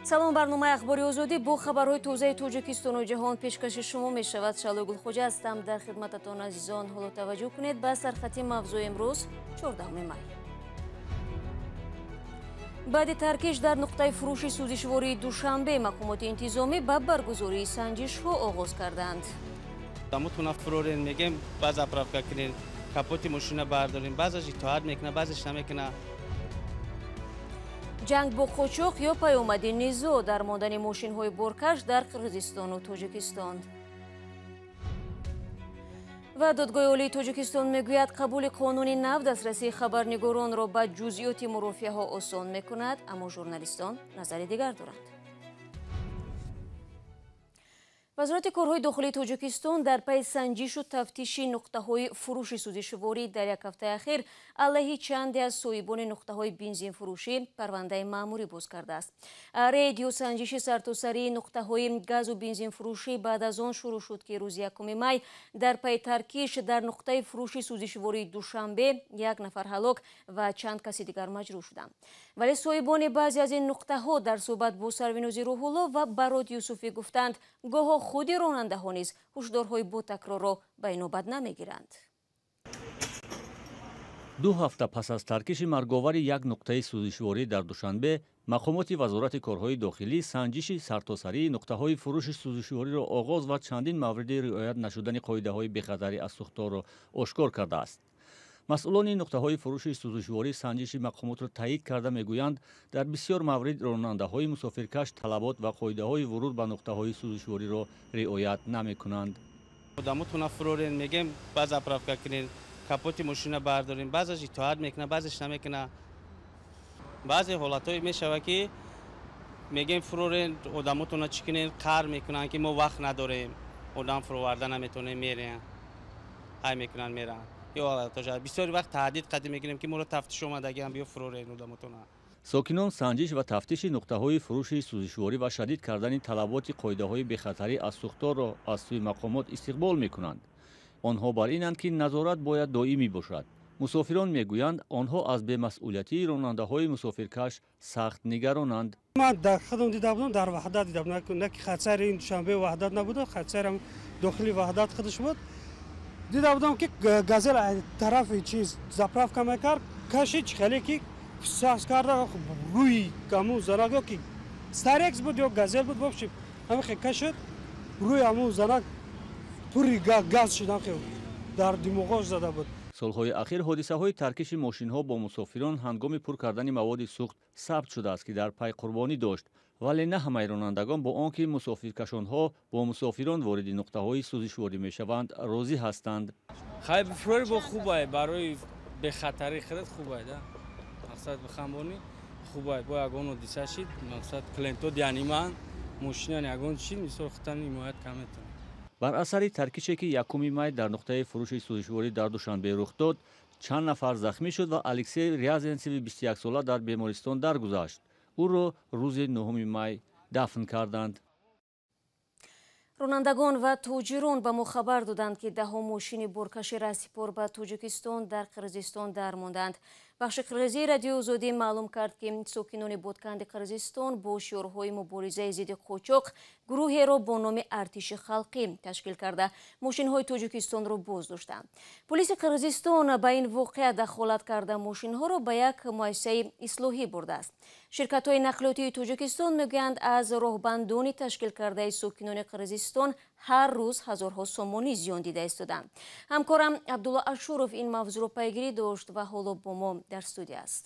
Салом, барномаи Ахбори Озодӣ бо хабарҳои тозаи Тоҷикистону ҷаҳон пешкаши шумо мешавад. Шаҳло Гулхоҷа ҳастам дар хидмататон, азизон. Ҳоло таваҷҷӯҳ кунед ба сархати мавзӯи имрӯз, 14 май. Баъди таркиш дар нуқтаи фурӯши сӯзишвории Душанбе мақомоти интизомӣ ба баргузории санҷишҳо оғоз карданд. Дамутона фурорен, мегем, ба заправка кунен, капоти мошина бардорем, баъзаш итоат мекунад, баъзеш намекунад. Ҷанг бо қочоқ ё паёмади низоъ дар мондани мошинҳои боркаш дар Қирғизистону Тоҷикистон. Ва Додгоҳи Олии Тоҷикистон мегӯяд, қабули қонуни нав дастрасии хабарнигоронро ба ҷузъиёти мурофиаҳо осон мекунад, аммо журналистон назари дигар доранд. Вазорати корҳои дохилии Тоҷикистон дар пайи санҷишу тафтиши нуқтаҳои фурӯши сӯзишворӣ дар як ҳафтаи ахир алайҳи чанде аз соҳибони нуқтаҳои бензинфурӯшӣ парвандаи маъмурӣ боз кардааст. Рейд ё санҷиши сартосарии нуқтаҳои газу бензинфурӯшӣ баъд аз он шурӯъ шуд, ки рӯзи 1 май дар пайи таркиш дар нуқтаи фурӯши сӯзишвории Душанбе як нафар ҳалок ва чанд каси дигар маҷрӯҳ шуданд. Вале соҳибони баъзе аз ин нуқтаҳо дар суҳбат бо Сарвинози Рӯҳулло ва Барод Юсуфӣ гуфтанд, гоҳо худи ронандаҳо низ ҳушдорҳои ботакрорро ба инобат намегиранд. 2 ҳафта пас аз таркиши марговари як нуқтаи сӯзишворӣ дар Душанбе, мақомоти Вазорати корҳои дохилӣ санҷиши сартосарии нуқтаҳои фурӯши сӯзишвориро оғоз ва чандин мавриди риоят нашудани қоидаҳои бехатарӣ аз сӯхторро ошкор кардааст. Масъулони нуқтаҳои фурӯши сӯзишворӣ санҷиши мақомотро таъйид карда мегӯянд, дар бисёр маврид ронандаҳои мусофиркаш талабот ва қоидаҳои вуруд ба нуқтаҳои сӯзишвориро риоят намекунанд. Одамотона фурорен, мегем, ба заправка кунен, капоти мошина бардорем, баъзаш итоат мекунад, баъзеш намекунад. Баъзе ҳолатҳое мешавад, ки мегем, фурорен, одамотона чӣ кунен, қар мекунанд, ки мо вақт надорем, одам фуроварда наметавонем, мерем, ҳай мекунанд, меранд. Бисёри вақт таҳдид қадим мекунем, ки моро тафтиш омадагиам, биё фурорен одамотона. Сокинон санҷиш ва тафтиши нуқтаҳои фурӯши сӯзишворӣ ва шадид кардани талаботи қоидаҳои бехатарӣ аз сӯхторро аз сӯи мақомот истиқбол мекунанд. Онҳо бар инанд, ки назорат бояд доимӣ бошад. Мусофирон мегӯянд, онҳо аз бемасъулиятии ронандаҳои мусофиркаш сахт нигаронанд. Ман дар худам дида будам, дар Ваҳдат дида будам, на ки хатсайри ин Душанбе Ваҳдат набуда, хатсайрам дохили Ваҳдат худаш буд. Дида будам, ки газел тарафи чиз заправка мекард, кашид, хеле ки сас карда рӯи ҳамун занак, ё ки Старекс буд, ё газел буд, вообще ҳамихе кашид рӯи ҳамун занак, пури газ шуд, ҳамихе дар димоғош зада буд. Солҳои ахир ҳодисаҳои таркиши мошинҳо бо мусофирон ҳангоми пур кардани маводи сӯхт сабт шудааст, ки дар пай қурбонӣ дошт. Вале на ҳамаи ронандагон бо он ки мусофиркашонҳо бо мусофирон вориди нуқтаҳои сӯзишворӣ мешаванд, розӣ ҳастанд. Хай, фурори бо хубай, барои бехатарии худат хубай да. Мақсад бихамбонӣ хубай, бо ягон ҳодиса шид, мақсад клиентот, яъни ман мошинан ягон чи мисол худтан ҳимоят кам метавонӣ. Бар асари таркише, ки 1 май дар нуқтаи фурӯши сӯзишворӣ дар Душанбе рух дод, чанд нафар захмӣ шуд ва Алексей Рязенцеви 21сола дар бемористон даргузашт. Ӯро рӯзи 9 май дафн карданд. Ронандагон ва тоҷирон ба мо хабар доданд, ки даҳо мошини боркаши раҳсипор ба Тоҷикистон дар Қирғизистон дармонданд. Бахши қирғизии Радиои Озодӣ маълум кард, ки сокинони Бодканди Қирғизистон бо шиорҳои муборизаи зидди қочоқ гурӯҳеро бо номи Артиши халқӣ ташкил карда, мошинҳои Тоҷикистонро боз доштанд. Полиси Қирғизистон ба ин воқеа дахолат карда, мошинҳоро ба як муассисаи ислоҳӣ бурдааст. Ширкатҳои нақлиётии Тоҷикистон мегӯянд, аз роҳбандони ташкил кардаи сокинони Қирғизистон ҳар рӯз ҳазорҳо сомонӣ зиён дида истоданд. Ҳамкорам Абдулло Ашуров ин мавзӯъро пайгирӣ дошт ва ҳоло бо мо дар студия аст.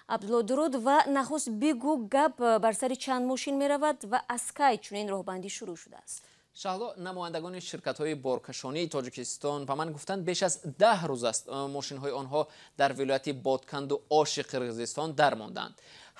Абдулло, дуруд, ва нахуст бигӯ, гап бар сари чанд мошин меравад ва аз кай чунин роҳбандӣ шурӯъ шудааст? Шаҳло, намояндагони ширкатҳои боркашонии Тоҷикистон ба ман гуфтанд, беш аз 10 рӯз аст мошинҳои онҳо дар вилояти Бодканду Оши Қирғизистон дармонданд.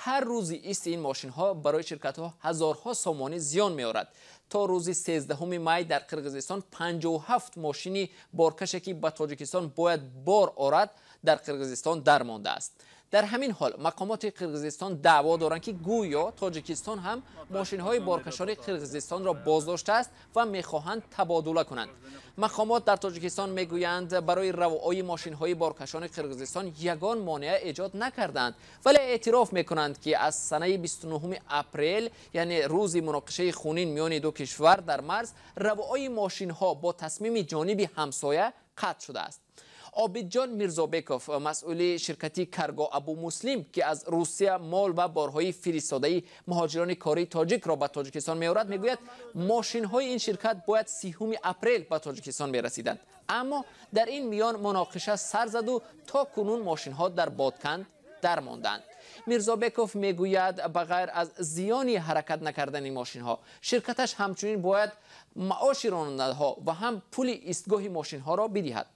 Ҳар рӯзи исти ин мошинҳо барои ширкатҳо ҳазорҳо сомонӣ зиён меорад. То рӯзи 13 май дар Қирғизистон 57 мошини боркаше, ки ба Тоҷикистон бояд бор орад, дар Қирғизистон дармондааст. Дар ҳамин ҳол мақомоти Қирғизистон даъво доранд, ки гӯё Тоҷикистон ҳам мошинҳои боркашони Қирғизистонро боздоштааст ва мехоҳанд табодула кунанд. Мақомот дар Тоҷикистон мегӯянд, барои равои мошинҳои боркашони Қирғизистон ягон монеа эҷод накарданд, вале эътироф мекунанд, ки аз санаи 29 апрел, яъне рӯзи муноқишаи хунин миёни ду кишвар дар марз, равои мошинҳо бо тасмими ҷониби ҳамсоя қатъ шудааст. Обидҷон Мирзобеков, масъули ширкати Карго Абу Муслим, ки аз Русия мол ва борҳои фиристодаи муҳоҷирони кории тоҷикро ба Тоҷикистон меорад, мегӯяд, мошинҳои ин ширкат бояд 30 апрел ба Тоҷикистон мерасиданд, аммо дар ин миён муноқиша сар заду то кунун мошинҳо дар Бодканд дармонданд. Мирзобеков мегӯяд, ба ғайр аз зиёни ҳаракат накардани мошинҳо, ширкаташ ҳамчунин бояд маоши ронандаҳо ва ҳам пули истгоҳи мошинҳоро бидиҳад.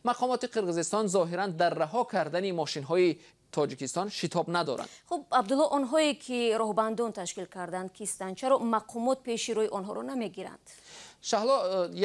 Мақомоти Қирғизистон зоҳиран дар раҳо кардани мошинҳои Тоҷикистон шитоб надоранд. Хуб, Абдулло, онҳое ки роҳбандон ташкил карданд кистанд? Чаро мақомот пеши рӯи онҳоро намегиранд? Шаҳло,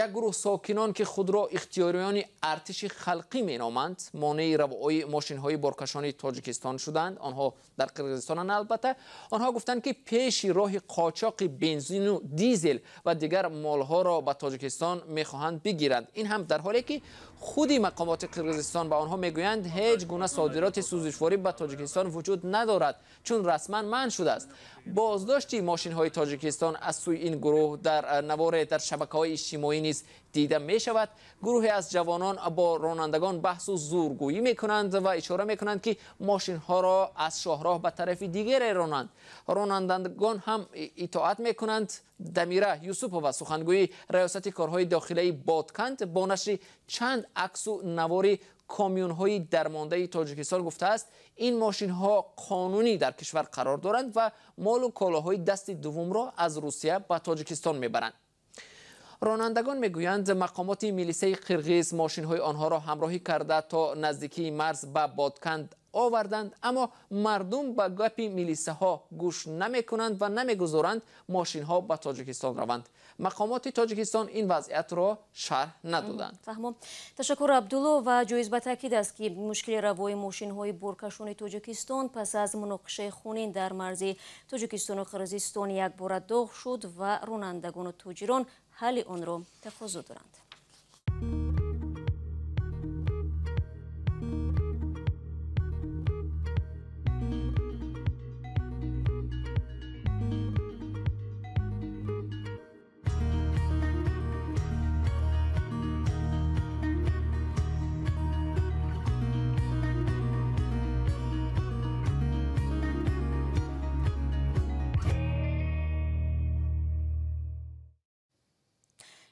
як гурӯҳ сокинон, ки худро ихтиёриёни артиши халқӣ меноманд, монеи равои мошинҳои боркашони Тоҷикистон шуданд. Онҳо дар Қирғизистонанд албатта. Онҳо гуфтанд, ки пеши роҳи қочоқи бензину дизел ва дигар молҳоро ба Тоҷикистон мехоҳанд бигиранд. Ин ҳам дар ҳоле ки худи мақомоти Қирғизистон ба онҳо мегӯянд, ҳеҷ гуна содироти сӯзишворӣ ба Тоҷикистон вуҷуд надорад, чун расман манъ шудааст. Боздошти мошинҳои Тоҷикистон аз сӯи ин гурӯҳ дар наворе дар шабакаҳои иҷтимоӣ низ дида мешавад. Гурӯҳе аз ҷавонон бо ронандагон баҳсу зӯргӯӣ мекунанд ва ишора мекунанд, ки мошинҳоро аз шоҳроҳ ба тарафи дигаре ронанд. Ронандагон ҳам итоат мекунанд. Дамира Юсупова, сухангӯи раёсати корҳои дохилаи Бодканд, бо нашри чанд аксу навори комюнҳои дармондаи Тоҷикистон гуфтааст, ин мошинҳо қонунӣ дар кишвар қарор доранд ва молу колоҳои дасти дуввумро аз Русия ба Тоҷикистон мебаранд. Ронандагон мегӯянд, мақомоти милисаи қирғиз мошинҳои онҳоро ҳамроҳӣ карда то наздикии марз ба Бодканд оварданд, аммо мардум ба гапи милисаҳо гӯш намекунанд ва намегузоранд мошинҳо ба Тоҷикистон раванд. Мақомоти Тоҷикистон ин вазъиятро шарҳ надоданд. Фаҳмом. Ташаккур, Абдулло. Ва ҷоиз ба таъкид аст, ки мушкили равои мошинҳои боркашони Тоҷикистон пас аз муноқишаи хунин дар марзи Тоҷикистону Қирғизистон якбора доғ шуд ва ронандагону тоҷирон ҳалли онро тақозо доранд.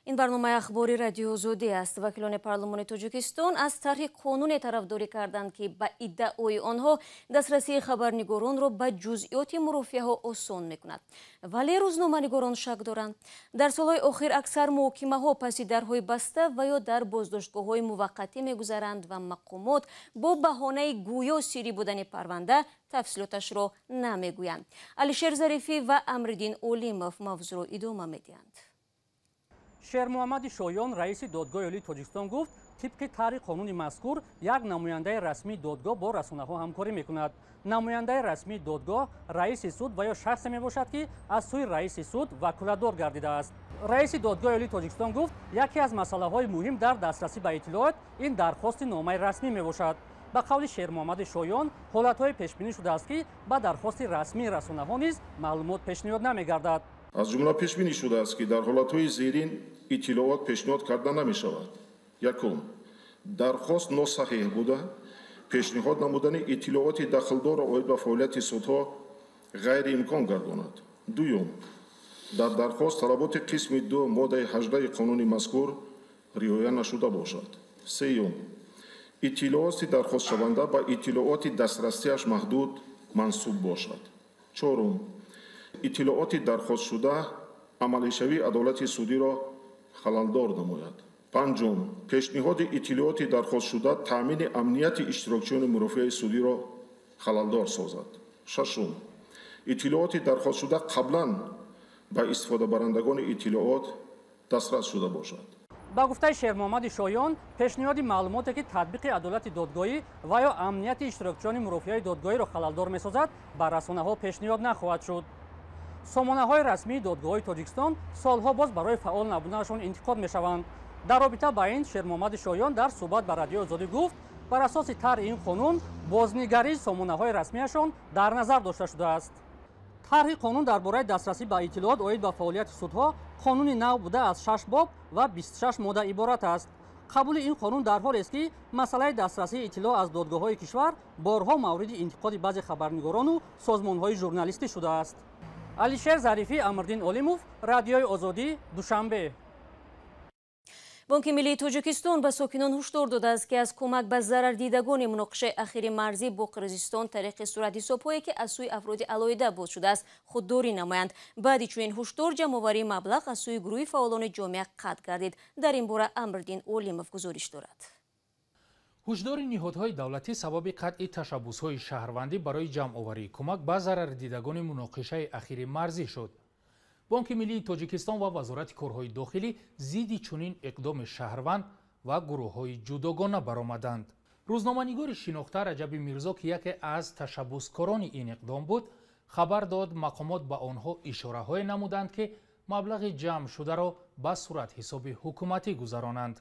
Ин барномаи ахбори Радиои Озодӣ аст. Вакилони парлумони Тоҷикистон аз тарҳи қонуне тарафдорӣ карданд, ки ба иддаои онҳо дастрасии хабарнигоронро ба ҷузъиёти мурофиаҳо осон мекунад. Вале рӯзноманигорон шак доранд. Дар солҳои охир аксар муҳокимаҳо паси дарҳои баста ва ё дар боздоштгоҳҳои муваққатӣ мегузаранд ва мақомот бо баҳонаи гӯё сирӣ будани парванда тафсилоташро намегӯянд. Алишер Зарифӣ ва Амриддин Олимов мавзӯъро идома медиҳанд. Шермуҳаммади Шоён, раиси Додгоҳи Олии Тоҷикистон, гуфт, тибқи тарҳи қонуни мазкур як намояндаи расмии додгоҳ бо расонаҳо ҳамкорӣ мекунад. Намояндаи расмии додгоҳ раиси суд ва ё шахсе мебошад, ки аз сӯи раиси суд ваколатдор гардидааст. Раиси Додгоҳи Олии Тоҷикистон гуфт, яке аз масъалаҳои муҳим дар дастрасӣ ба иттилоот ин дархости номаи расмӣ мебошад. Ба қавли Шермуҳаммади Шоён, ҳолатҳое пешбинӣ шудааст, ки ба дархости расмии расонаҳо низ маълумот пешниҳод намегардад. Аз ҷумла пешбинӣ шудааст, ки дар ҳолатҳои зерин иттилоот пешниҳод карда намешавад. Якум, дархост носаҳеҳ буда, пешниҳод намудани иттилооти дахлдорро оид ба фаъолияти судҳо ғайриимкон гардонад. Дуюм, дар дархост талаботи қисми 2 моддаи 18 қонуни мазкур риоя нашуда бошад. Сеюм, иттилооти дархостшаванда ба иттилооти дастрасиаш маҳдуд мансуб бошад. Чорум, иттилооти дархостшуда амалишавии адолати судиро халалдор намояд. Панҷум, пешниҳоди иттилооти дархостшуда таъмини амнияти иштирокчиёни мурофиаи судиро халалдор созад. Шашум, иттилооти дархостшуда қаблан ба истифодабарандагони иттилоот дастрас шуда бошад. Ба гуфтаи Шермуҳаммади Шоён, пешниҳоди маълумоте ки татбиқи адолати додгоҳӣ ва ё амнияти иштирокчиёни мурофиаи додгоҳиро халалдор месозад, ба расонаҳо пешниҳод нахоҳад шуд. Сомонаҳои расмии додгоҳҳои Тоҷикистон солҳо боз барои фаъол набуданашон интиқод мешаванд. Дар робита ба ин Шермуҳаммади Шоён дар суҳбат ба Радиои Озодӣ гуфт, бар асоси тарҳи ин қонун бознигарии сомонаҳои расмияшон дар назар дошта шудааст. Тарҳи қонун дар бораи дастрасӣ ба иттилоот оид ба фаъолияти судҳо қонуни нав буда аз 6 боб ва 26 модда иборат аст. Қабули ин қонун дар ҳолест ки масъалаи дастрасии иттилоъ аз додгоҳҳои кишвар борҳо мавриди интиқоди баъзе хабарнигорону созмонҳои журналистӣ шудааст. Алишер Зарифӣ, Амрдин Олимов, Радиои Озодӣ, Душанбе. Бонки Миллии Тоҷикистон ба сокинон ҳушдор додааст, ки аз кӯмак ба зарардидагони муноқишаи ахири марзӣ бо Қирғизистон тариқи суратҳисобҳое ки аз сӯи афроди алоҳида боз шудааст худдорӣ намоянд. Баъди чунин ҳушдор ҷамъоварии маблағ аз сӯи гурӯҳи фаъолони ҷомеа қатъ гардид. Дар ин бора Амрдин Олимов гузориш дорад. Ҳушдори ниҳодҳои давлатӣ сабаби қатъи ташаббусҳои шаҳрвандӣ барои ҷамъоварии кӯмак ба зарардидагони муноқишаи ахири марзӣ шуд. Бонки Миллии Тоҷикистон ва Вазорати корҳои дохилӣ зидди чунин иқдоми шаҳрванд ва гурӯҳҳои ҷудогона баромаданд. Рӯзноманигори шинохта Раҷаби Мирзо, ки яке аз ташаббускорони ин иқдом буд, хабар дод мақомот ба онҳо ишораҳое намуданд, ки маблағи ҷамъшударо ба суратҳисоби ҳукуматӣ гузаронанд.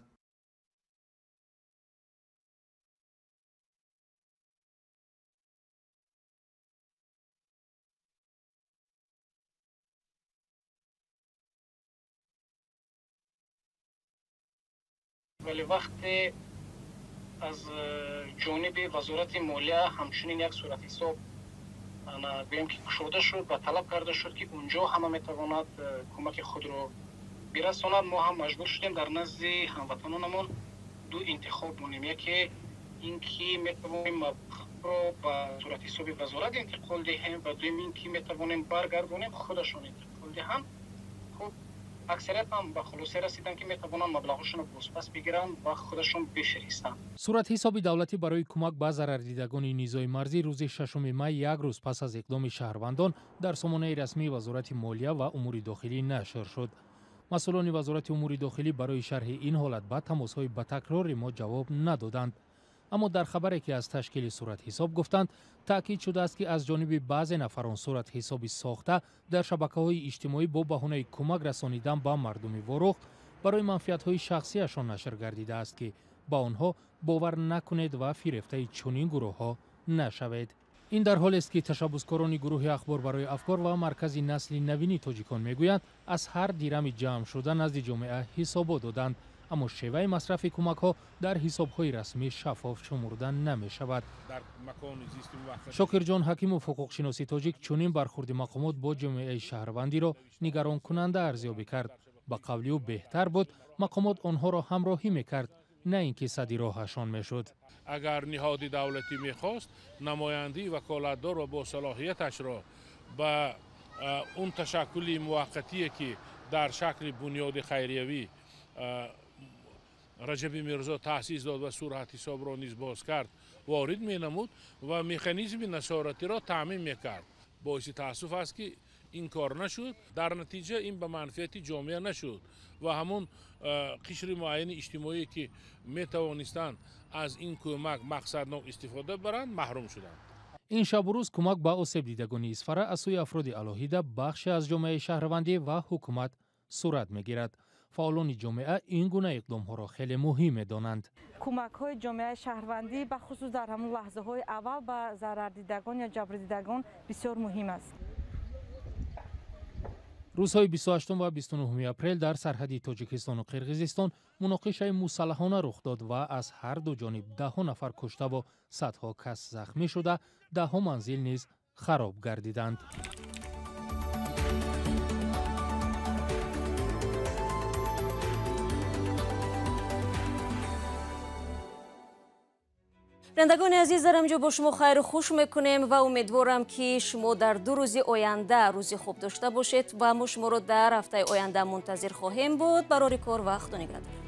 Вале вақте аз ҷониби Вазорати молия ҳамчунин як суратҳисоб гӯем ки кушода шуд ва талаб карда шуд, ки унҷо ҳама метавонад кӯмаки худро бирасонад, мо ҳам маҷбур шудем дар назди ҳамватанонамон ду интихоб монем. Яке ин ки метавонем маблағро ба суратҳисоби вазорат интиқол диҳем ва дуюм ин ки метавонем баргардонем, худашон интиқол диҳанд. Хуб, аксарият ҳам ба хулоса расиданд, ки метавонанд маблағҳошонро бозпас бигиранд ва худашон бифиристанд. Суратҳисоби давлатӣ барои кӯмак ба зарардидагони низои марзӣ рӯзи 6 май, як рӯз пас аз иқдоми шаҳрвандон, дар сомонаи расмии Вазорати молия ва умури дохилӣ нашр шуд. Масъулони Вазорати умури дохилӣ барои шарҳи ин ҳолат ба тамосҳои ба такрори мо ҷавоб надоданд. Аммо дар хабаре ки аз ташкили суратҳисоб гуфтанд, таъкид шудааст, ки аз ҷониби баъзе нафарон суратҳисоби сохта дар шабакаҳои иҷтимоӣ бо баҳонаи кӯмак расонидан ба мардуми Ворух барои манфиатҳои шахсиашон нашр гардидааст, ки ба онҳо бовар накунед ва фирефтаи чунин гурӯҳҳо нашавед. Ин дар ҳолест ки ташаббускорони гурӯҳи Ахбор барои афкор ва Маркази насли навини тоҷикон мегӯянд, аз ҳар дирами ҷамъшуда назди ҷомеа ҳисобот доданд, аммо шеваи масрафи кӯмакҳо дар ҳисобҳои расмӣ шаффоф шумурда намешавад. Шокирҷон Ҳакимов, ҳуқуқшиноси тоҷик, чунин бархурди мақомот бо ҷомеаи шаҳрвандиро нигаронкунанда арзёбӣ кард. Ба қавли ӯ, беҳтар буд мақомот онҳоро ҳамроҳӣ мекард, на ин ки сади роҳашон мешуд. Агар ниҳоди давлатӣ мехост намояндаи ваколатдор ва бо салоҳияташро ба он ташаккули муваққатие, ки дар шакли бунёди хайриявӣ Раҷаби Мирзо таъсис дод ва суратҳисобро низ боз кард, ворид менамуд ва механизми насоратиро таъмин мекард. Боиси таассуф аст, ки ин кор нашуд. Дар натиҷа ин ба манфиати ҷомеа нашуд ва ҳамон қишри муайяни иҷтимоие, ки метавонистанд аз ин кӯмак мақсаднок истифода баранд, маҳрум шуданд. Ин шабу рӯз кӯмак ба осебдидагони Исфара аз сӯи афроди алоҳида, бахше аз ҷомеаи шаҳрвандӣ ва ҳукумат сурат мегирад. Фаъолони ҷомеа ин гуна иқдомҳоро хеле муҳим медонанд. Кӯмакҳои ҷомеаи шаҳрвандӣ бахусус дар ҳамон лаҳзаҳои аввал ба зарардидагон ё ҷабрдидагон бисёр муҳим аст. Рӯзҳои 28 ва 29 апрел дар сарҳади Тоҷикистону Қирғизистон муноқишаи мусаллаҳона рух дод ва аз ҳар ду ҷониб даҳҳо нафар куштаву садҳо кас захмӣ шуда, даҳҳо манзил низ хароб гардиданд. Бинандагони азиз, дар ҳамҷо бо шумо хайру хуш мекунем ва умедворам, ки шумо дар ду рӯзи оянда рӯзи хуб дошта бошед ва мо шуморо дар ҳафтаи оянда мунтазир хоҳем буд. Барори кор ва Худо нигаҳдор.